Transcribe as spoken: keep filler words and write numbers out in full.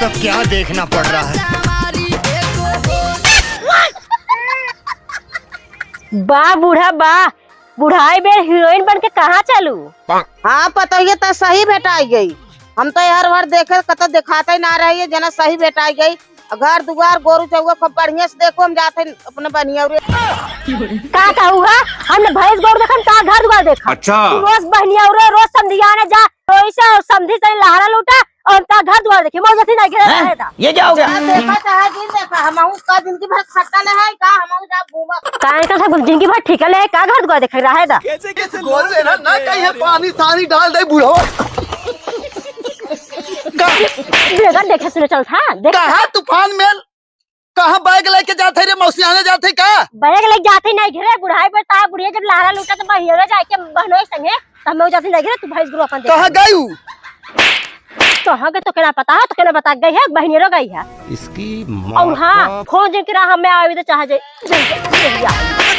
तो क्या देखना पड़ रहा है? बा बूढ़ा बा, बुढ़ाई बेर हीरोइन बन के कहाँ चलू? हाँ, पतोहिए त सही भेटाई गई। हम तो हर भर देखे, कतौ देखाते ना रहिए, जना सही भेटाई गई। घर दुआर, गोरू चौवा खूब बढ़िया से देखो, हम जाते अपने बनिया रे। का कहू हा? हमने भैंस गोरू देखम, का घर दुआर देखम? अच्छा। तू रोज बहनिया रे, रोज समधिया ने जा, रोज से समधी से लहरा लूटा, और हम का घर दुआर देखे, मौज अथी नहीं घेरे हैं? रहे दा। ये क्या हो गया? का देखा चाहे जिन देखा, हमहू का जिंदगी भर खटल है, का हमहू जा घूमा। का इनका सब जिंदगी भर ठिकल है, का घर दुआर देखे रहे दा? कैसे कैसे गोरू लोग है ना, ना कहीं पानी सानी डाल दे बूढ़ो। का? बेगन देखे सुने चल था, देख। कहाँ तूफान में, कहाँ बैग लेके जाते रे, मौसियाने जाते का? बैग लेके जाते नहीं घेरे, बुढ़ाई पर ता बुढ़िया जब लहरा लूटा तो बहियरे जाके बहनोई संगे, तो हम जाते नहीं घेरे, तू भैंस गुरु अपन देख। कहाँ गई ऊ? कहाँ के तो केना पता है, तो केना बता गई है, बहिनियरो गई है। इसकी माँ और हाँ, का फोन जिनके रहा हमें आवे तो चाहे जाए, जाए, जाए, जाए।